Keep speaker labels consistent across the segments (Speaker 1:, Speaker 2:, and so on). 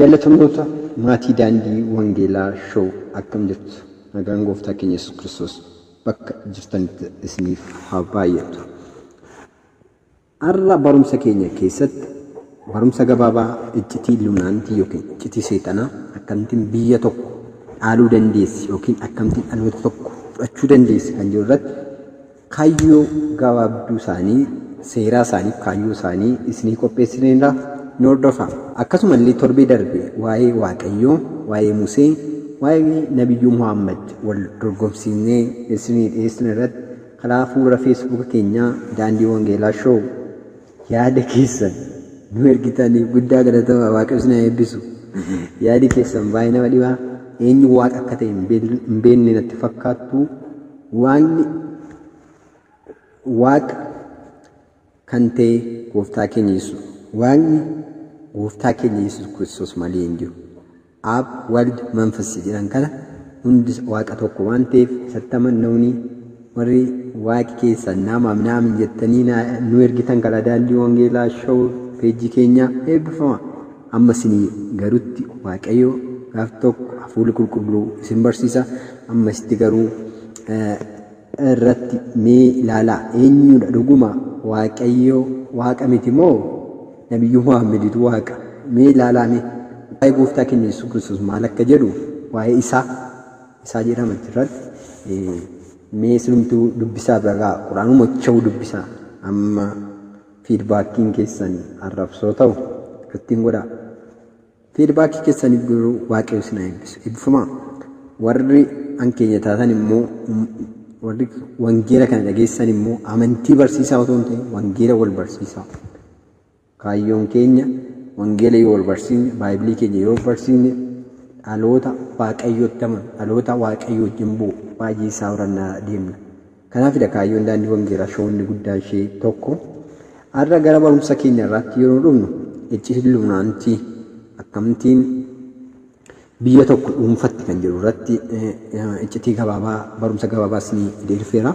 Speaker 1: Jaalatamtoota maatii Daandii Wangeelaa Show, akkam jirtu? Nagaan Gooftaa keenya Yesuus Kiristoos bakka jirtanitti isiniif haa baay'atu. Har'a barumsa keenya keessatti barumsa gabaabaa iccitii Illuminaantii yookiin iccitii seexanaa akkamittiin biyya tokko dhaaluu dandeessi yookiin akkamittiin dhaloota tokko fudhachuu dandeessi kan jiru irratti kaayyoo gabaabduu isaanii, seeraa isaaniif kaayyoo isaanii isinii qopheessineerra, ni hordofaa. Akkasumallee torbee darbe waa'ee Waaqayyoo, waa'ee Musee, waa'ee Nabiyyuu Muhammad wal dorgomsiisnee isinii dhiyeessine irratti karaa fuula Feesbuuka keenyaa Daandii Wangeelaa Show yaada keessan nu ergitaniif guddaa galatoomaa, Waaqayyo isin haa eebbisu. Yaadi keessan baay'ee nama dhibaa. Eenyu Waaqa akka ta'e hin beekne natti fakkaattu. Waaqni Waaqa kan ta'e Gooftaa keenya Yesuus. Waaqni Gooftaa keenya Yesuus Kiristoos malee hin jiru. Ab, Wald, Manfas jedhan kana hundi Waaqa tokko waan ta'eef isatti amannauni. Warri Waaqi keessan namaaf naamin jettanii nu ergitan karaa Daandii Wangeelaa Show peejii keenyaa eebbifama. Amma isinii garutti Waaqayyo gaaf tokko Hafuurri Qulqulluu isin barsiisa. Amma isitti garuu irratti mee ilaalaa, eenyudha dhuguma Waaqayyo? Waaqa miti moo Nabiyyuu Muhammeditu Waaqa? Mee ilaalaa, mee waa'ee Gooftaa keenya Yesuus Kiristoos maal akka jedhu, waa'ee isaa jedhama achirratti mee isinumtuu dubbisaa bira ga'a. Quraanuma cha'u dubbisaa. Amma feedbackiin keessan arrabsoo ta'u ittiin godhaa. Feedbackii keessaniif garuu Waaqayyo isin haa eebbisu. Eebbifamaa. Warri an keenya taatan immoo, warri wangeela kana dhageessan immoo, amantii barsiisaa otoo hin ta'in wangeela wal barsiisaa. Kaayyoon keenya wangeela yoo wal barsiisne, Baay'ibilii keenya yoo barsiisne, dhaloota Waaqayyootti amanu, dhaloota Waaqayyo wajjin bu'u baay'ee isaa horannaa deemna. Kanaafidha kaayyoon Daandii Wangeelaa Showonni guddaan ishee tokko. Har'a gara barumsa keenya irraatti yeroo dhufnu, iccitii Illuminaantii akkamittiin biyya tokko dhuunfatti kan jedhu irratti iccitii gabaabaa, barumsa gabaabaa isinii fidee dhufeera.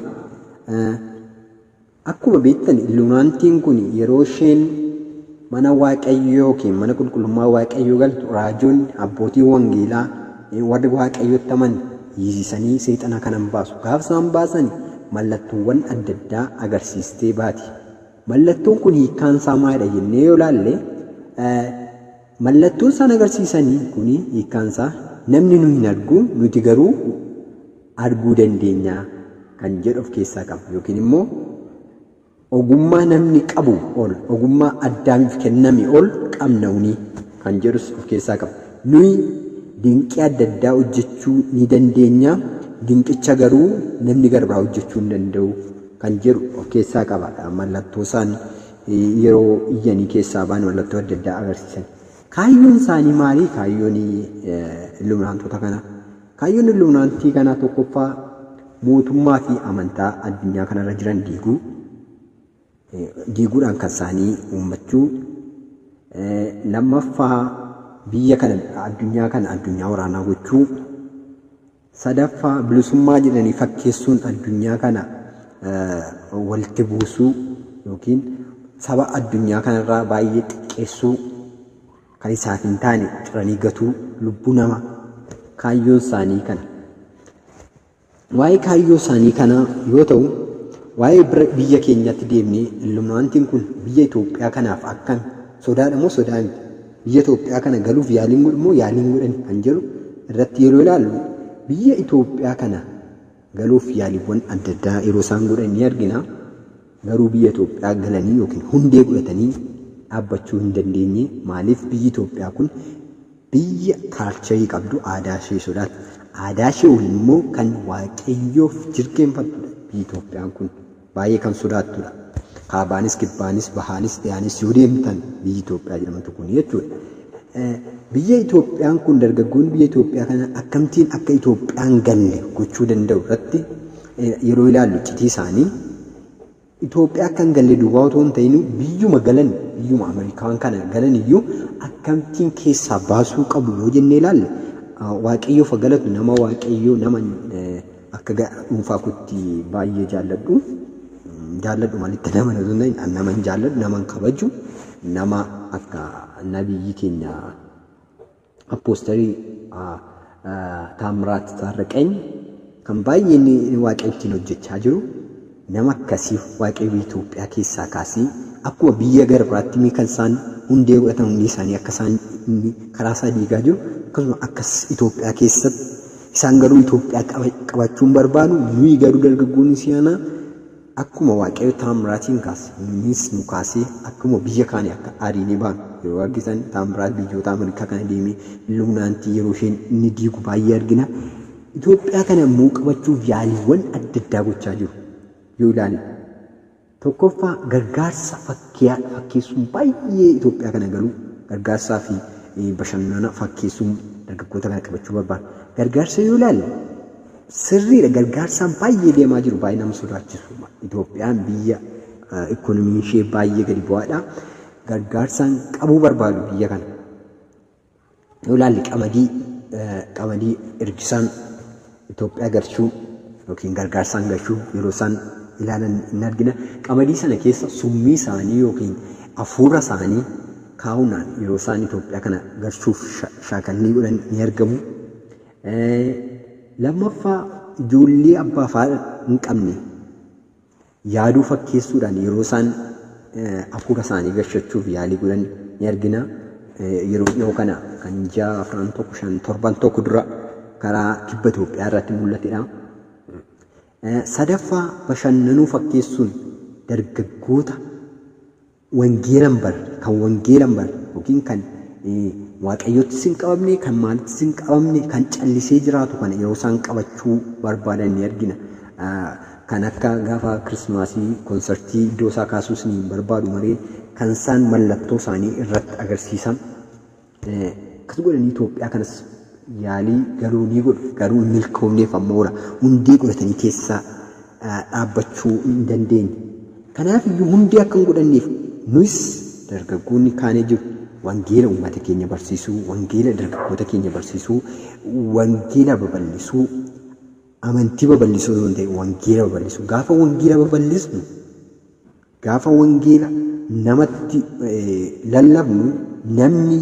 Speaker 1: Akkuma beektan, Illuminaantiin kun yeroo isheen mana Waaqayyoo yookiin mana qulqullummaa Waaqayyoo galtu, raajonni, abbootii wangeelaa, warri Waaqayyotti aman hiisisanii seexana kanan baasu. Gaaf isaan baasan mallattoowwan adda addaa agarsiistee baati. Mallattoon kun hiikkaan isaa maalidha jennee yoo ilaalle, mallattoon isaan agarsiisanii kun hiikkaan isaa namni nu hin argu, nuti garuu arguu dandeenya kan jedhu of keessaa qaba. Yookiin immoo ogummaa namni qabu ol, ogummaa Addaamiif kenname ol qabna uni kan jedhus of keessaa qaba. Nuyi dinqii adda addaa hojjechuu ni dandeenya, dinqicha garuu namni gara biraa hojjechuu hin danda'u kan jedhu of keessaa qaba. Mallattoo isaan yeroo iyyanii keessaa ba'an mallattoo adda addaa agarsiisan. Kaayyoon isaanii maali? Kaayyoon Illuminaantota kanaa. Kaayyoon Illuminaantii kanaa tokkoffaa mootummaa fi amantaa addunyaa kanarra jiran diiguu, diiguudhaan kan isaanii uummachuu. Lammaffaa biyya kana, addunyaa kana addunyaa waraanaa gochuu. Sadaffaa bilisummaa jedhanii fakkeessuun addunyaa kana walitti buusuu yookiin saba addunyaa kanarraa baay'ee xiqqeessuu, kan isaaf hin taane ciranii gatuu, lubbuu nama, kaayyoon isaanii kana. Waa'ee kaayyoo isaanii kanaa yoo ta'u, waa'ee biyya keenyatti deemnee Illuminaantiin kun biyya Itoophiyaa kanaaf akkam, sodaadha moo sodaa miti? Biyya Itoophiyaa kana galuuf yaaliin godhu moo yaaliin godhan kan jedhu irratti yeroo ilaallu, biyya Itoophiyaa kana galuuf yaaliiwwan adda addaa yeroo isaan godhan ni argina. Garuu biyya Itoophiyaa galanii yookiin hundee godhatanii dhaabbachuu hin dandeenye. Maaliif? Biyyi Itoophiyaa kun biyya cultureii qabdu, aadaa ishee sodaatu. Aadaa ishee waliin immoo kan Waaqayyoof jirgeenfattudha biyyi Itoophiyaan kun. Baay'ee kan sodaattudha. Kaabaanis, kibbaanis, bahaanis, dhiyaanis yoo deemtan biyyi Itoophiyaa jedhamtu kun jechuudha. Biyya Itoophiyaan kun, dargaggoonni biyya Itoophiyaa kana akkamittiin akka Itoophiyaan galle gochuu danda'u irratti yeroo ilaallu, iccitii isaanii, Itoophiyaa akka hin galle duwwaa otoo hin ta'in, biyyuma galan, biyyuma Ameerikaan kana galan iyyuu akkamittiin keessaa baasuu qabu yoo jennee ilaalle, Waaqayyoof galatu, nama Waaqayyoo, nama akka dhuunfaa kootti baay'ee jaalladhu. Jaalladhu malitti nama osoo hin ta'in, nama hin jaalladhu, nama hin kabaju, nama akka nabiyyi keenya Appoostarii Taamiraat Taarraqany kan baay'ee inni Waaqayyo ittiin hojjechaa jiru nama akkasii Waaqayyo Itoophiyaa keessaa kaasee akkuma biyya gara biraatti mee kan isaan hundee godhatan hundee isaanii akka isaan inni karaa isaa diigaa jiru akkasuma akkas Itoophiyaa keessatti isaan garuu Itoophiyaa qabachuun barbaadu. Nuyi garuu dargaggoonni si'anaa akkuma Waaqayyo Taamiraatiin kaase nunis nu kaasee akkuma biyya kaanii akka ariinee baanu yeroo argitan Taamiraat biyyoota Ameerikaa kana deemee Illuminaantii yeroo isheen inni diigu baay'ee argina. Itoophiyaa kana immoo qabachuuf yaaliiwwan adda addaa gochaa jiru yoo ilaalle. Tokkoffaa gargaarsa fakkeessuun baay'ee Itoophiyaa kana galuu gargaarsaa fi bashannana fakkeessuun dargaggoota kana qabachuu barbaadu. Gargaarsa yoo ilaalle sirriidha, gargaarsaan baay'ee deemaa jiru, baay'ee nama sodaachisu. Itoophiyaan biyya ikoonomiin ishee baay'ee gadi bu'aadha. Gargaarsaan qabuu barbaadu biyya kana. Yoo ilaalle qamadii ergisaan Itoophiyaa galchuu yookiin gargaarsaan galchuu yeroo isaan ilaalan hin argina. Qamadii sana keessa summii isaanii yookiin hafuura isaanii kaa'uunaan yeroo isaan Itoophiyaa kana galchuuf shaakallii godhan ni argamu. Lammaffaa ijoollee abbaa fi haadha hin qabne yaaduu fakkeessuudhaan yeroo isaan hafuura isaanii gashachuuf yaalii godhan ni argina. Yeroo dhiyoo kana kan ji'a 4 1 5 7 1 dura karaa kibba Itoophiyaa irratti mul'atedha. Sadaffaa bashannanuu fakkeessuun dargaggoota wangeela hin barre, kan wangeela hin barre yookiin kan Waaqayyottis hin qabamne, kan maalittis hin qabamne, kan callisee jiraatu kana yeroo isaan qabachuu barbaadan ni argina. Kan akka gaafa Kirismaasii konsartii iddoo isaa kaasuus ni barbaadu malee kan isaan mallattoo isaanii irratti agarsiisan akkas godhanii Itoophiyaa kanas yaalii galuu ni godhu, garuu hin milkoofneef ammoo oola. Hundee godhatanii keessa dhaabbachuu hin dandeenye. Kanaaf iyyuu hundee akka hin godhanneef nuyis dargaggoonni kaanee jiru wangeela uummata keenya barsiisuu, wangeela dargaggoota keenya barsiisuu, wangeela babal'isuu, amantii babal'isuu osoo hin ta'in wangeela babal'isuu. Gaafa wangeela babal'isnu, gaafa wangeela namatti lallabnu namni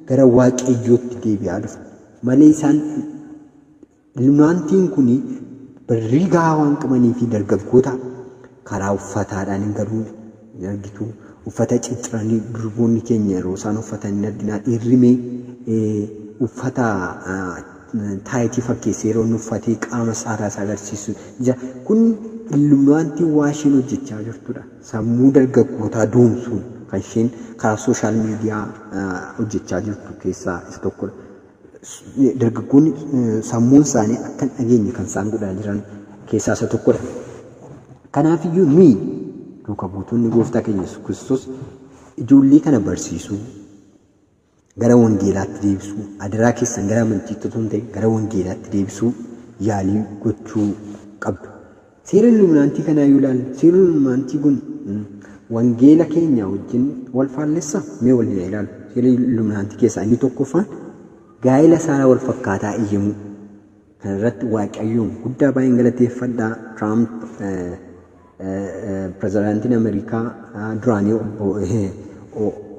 Speaker 1: gara Waaqayyootti deebi'aa dhufa. Malee isaan Illuminaantiin kun birrii gahaa waan qabanii fi dargaggoota karaa uffataadhaan hin galuu hin argitu. Uffata cicciranii durboonni keenya yeroo isaan uffatan hin argina. Dhiirri mee uffata taayitii fakkeessee yeroo inni uffatee qaama saalaa isaa agarsiisu jira. Kun Illuminaantiin waa isheen hojjechaa jirtudha. Sammuu dargaggootaa doomsuun kan isheen karaa sooshaal miidiyaa hojjechaa jirtu keessaa isa tokkodha. Dargaggoonni sammuun isaanii akka hin dhageenye kan isaan godhaa jiran keessaa isa tokkodha. Kanaafiyyuu nuyi duuka buutonni gooftaa keenya Yesuus Kiristoos ijoollee kana barsiisuu, gara wangeelaatti deebisuu, adaraa keessan gara amantiitti otoo hin ta'in gara wangeelaatti deebisuu yaalii gochuu qabdu. Seera Illuminaantii kanaa yoo ilaalle, seerri Illuminaantii kun wangeela keenya wajjin wal faallessa? Mee waliin haa ilaallu. Seera Illuminaantii keessaa inni tokkoffaan gaa'ela saalaa wal fakkaataa eeyyamuu. Kana irratti Waaqayyoon guddaa baay'een galateeffadha. Tiraamp pirezidaantiin Ameerikaa duraanii obbo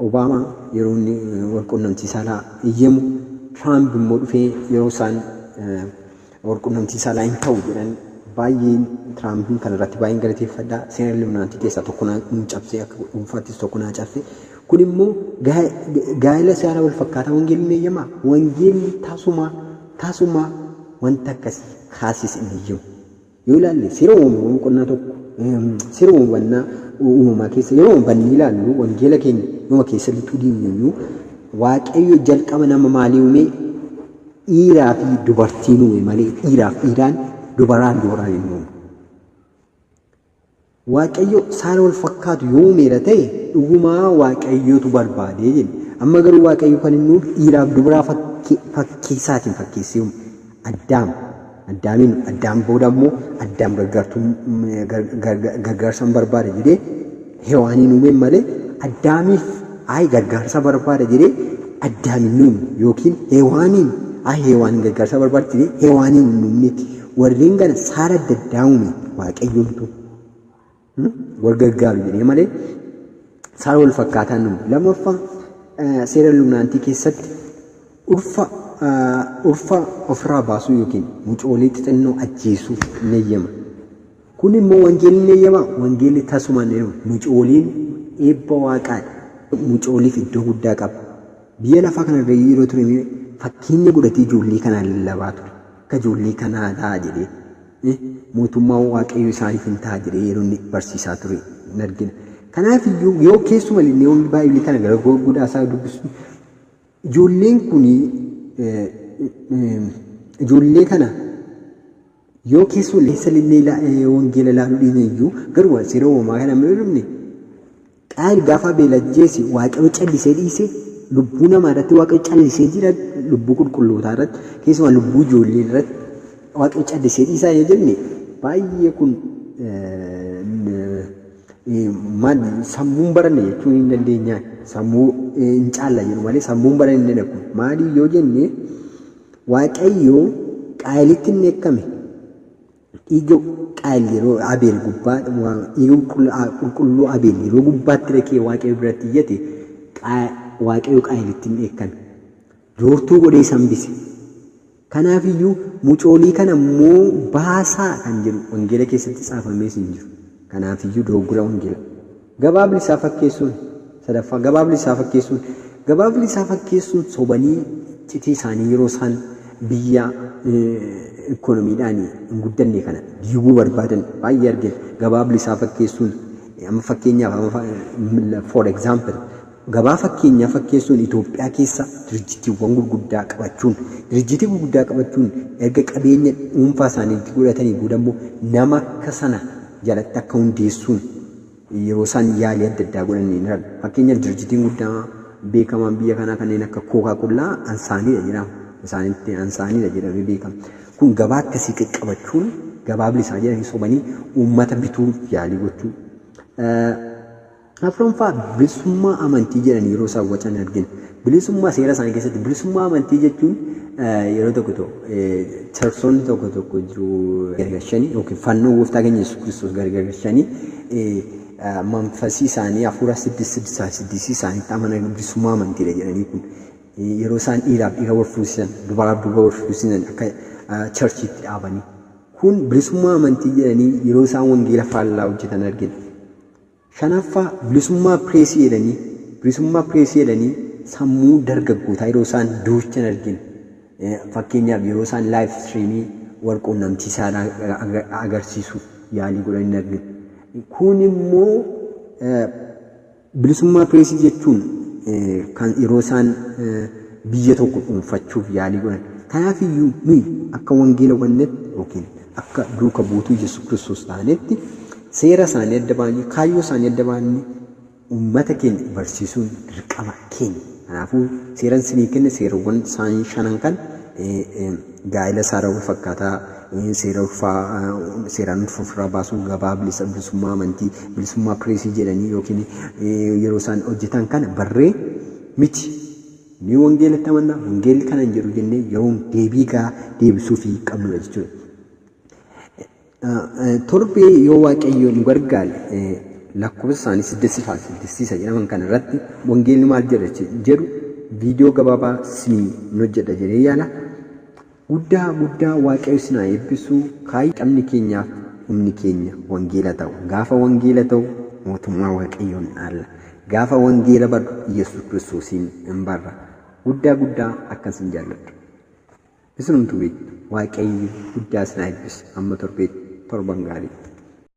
Speaker 1: Obaamaa yeroo inni wal qunnamtii saalaa eeyyamu, Tiraamp immoo dhufee yeroo isaan walqunnamtii saalaa hin ta'u jedhan baay'een Tiraampiin kana irratti baay'een galateeffadha. Seera Illuminaantii keessaa tokko naa nu cabsee, akka dhuunfaattis tokko naa cabse. Kun immoo gaa'ela saala wal fakkaataa wangeelli ni eeyyamaa? Wangeelli tasuma tasuma wanta akkasii kaasis hin eeyyamu. Yoo ilaalle seera uumamaa boqonnaa 1, seera uumamannaa uumamaa keessa yeroo bannee ilaallu, wangeela keenya yooma keessa lixuu diinyu, Waaqayyo jalqaba nama maalii uume? Dhiiraa fi dubartiin uume malee dhiiraaf dhiiraan, dubaraan dubaraan hin uumne. Waaqayyo saala wal fakkaatu yoo uumeera ta'e dhugumaa Waaqayyotu barbaadee jenna. Amma garuu Waaqayyo kan inni uume dhiiraaf dubaraa fakkii isaatiin fakkeessee uume. Addaam Addaamiin Addaam booda immoo Addaam gargaartuu gargaarsa hin barbaada jedhee Hewaaniin uumeen malee Addaamiif ayi gargaarsa barbaada jedhee Addaam hin uumne, yookiin Hewaaniin ayi Hewaaniin gargaarsa barbaada jedhee Hewaaniin hin uumne. Warreen kana saala adda addaa uume Waaqayyoomtu wal gargaaru jedhee malee saala wal fakkaataa hin uumne. Lammaffaa seera Illuminaantii keessatti Ulfa ofirraa baasuu yookiin mucoolii xixinnoo ajjeesuuf ni eeyyama. Kun immoo wangeelli ni eeyyama. Wangeelli tasuma hin eeyyamu. Mucooliin eebba waaqaadha. Mucooliif iddoo guddaa qaba. Biyya lafaa kanarra yeroo ture fakkeenya godhatee ijoollee kanaa lallabaa ture. Akka ijoollee kanaa ta'a jedhee mootummaa waaqayyo isaaniif hin ta'a jedhee yeroo inni barsiisaa ture hin argina. Kanaaf iyyuu yoo keessuma illee baay'ee kana gara guddaa isaa dubbisu ijoolleen kun ijoollee kana yoo keessuma illee wangeela ilaaluu dhiisne iyyuu garuu seera uumamaa kana hin dhumne Qaayil gaafa Abeel ajjeese waaqayyo callisee dhiise. Lubbuu namaa irratti waaqayyo callisee jira, lubbuu qulqullootaa irratti, keessumaa lubbuu ijoollee irratti waaqayyo callisee dhiisaa yoo jenne baay'ee kun maal sammuun baranne jechuun hin dandeenyaan, sammuu hin caalla jedhu malee sammuun baranne kun maali yoo jenne, waaqayyo Qaayilitti inni eekkame dhiiga Qaayil yeroo Abeel gubbaa, dhiiga qulqulluu Abeel yeroo gubbaatti dhaqee waaqayyo biratti iyyate, waaqayyo Qaayilitti hin eekkame. Joortuu godhee isa hambise. Kanaafiyyuu mucoolii kana immoo baasaa kan jedhu wangeela keessatti caafamees hin jiru. Kanaafiyyuu dogoggora wangeela. Gabaa bilisaa fakkeessuun sadaffaa, gabaa bilisaa fakkeessuun sobanii citii isaanii yeroo isaan biyya ikoonomiidhaan hin guddanne kana diiguu barbaadan baay'ee argina. Gabaa bilisaa fakkeessuun amma fakkeenyaaf, for example, gabaa fakkeenyaa fakkeessuun Itoophiyaa keessa dirjitiiwwan gurguddaa qabachuun erga qabeenya dhuunfaa isaaniitti godhatanii booda immoo nama akka sana jalatti akka hundeessuun yeroo isaan yaalii adda addaa godhan ni argina. Fakkeenyaaf dirjitiin guddaa beekamaan biyya kanaa kanneen akka Coca Cola ansaaniidha jedhama. Isaanitti ansaaniidha jedhamee beekama. Kun gabaa akkasii qaqqabachuun gabaa bilisaa jedhanii sobanii uummata bituuf yaalii gochuu. Afuraffaa, bilisummaa amantii jedhanii yeroo isaan wacan argina. Bilisummaa seera isaanii keessatti bilisummaa amantii jechuun yeroo tokko tokko churchoonni tokko tokko jiru, gargashanii yookiin fannoo gooftaa keenya Yesuus Kiristoos gargashanii manfasii isaanii hafuura siddis isaaniitti amanan bilisummaa amantiidha jedhanii, kun yeroo isaan dhiiraaf dhiira wal fuusisan, dubaraaf dubara wal fuusisan akka churchiitti dhaabanii, kun bilisummaa amantii jedhanii yeroo isaan wangeela faallaa hojjetan argina. Shanaffaa, bilisummaa pireesii jedhanii sammuu dargaggootaa yeroo isaan duuchan argina. Fakkeenyaaf yeroo isaan live streamii wal quunnamtii saalaa agarsiisuuf yaalii godhan argina. Kun immoo bilisummaa pireesii jechuun kan yeroo isaan biyya tokko dhuunfachuuf yaalii godhan. Kanaaf iyyuu nuyi akka wangeela hubannetti yookiin akka duuka buutuu Yesuus Kiristoos taanetti seera isaanii adda baannee, kaayyoo isaanii adda baannee uummata keenya barsiisuun dirqama keenya. Kanaafuu seeran isinii kenne, seerawwan isaanii shanan kan gaa'ela saala wal fakkaataa, seera ulfaa, seeraan ulfa ofirraa baasuu, gabaa bilisa, bilisummaa amantii, bilisummaa pireesii jedhanii yookiin yeroo isaan hojjetan kana barree miti. Ni wangeelatti amanna, wangeelli kana hin jedhu jennee yeroo deebii gahaa deebisuufii qabnudha jechuudha. Torbee yoo waaqayyo nu gargaare lakkoofsa isaanii siddisiisa jedhaman kana irratti wangeelli maal jedha jedhu viidiyoo gabaabaa isinii hojjedha jedhee yaala. Guddaa guddaa waaqayyo isin haa eebbisu. Kaayyoo qabni keenyaaf humni keenya wangeela ta'u. Gaafa wangeela ta'u mootummaa waaqayyoon dhaalla. Gaafa wangeela barru Yesuus Kiristoosiin hin barra. Guddaa guddaa akkasin jaalladhu. Isinumtuu beektu, waaqayyo guddaa isin haa eebbisu. Amma torbeetti, torban gaarii.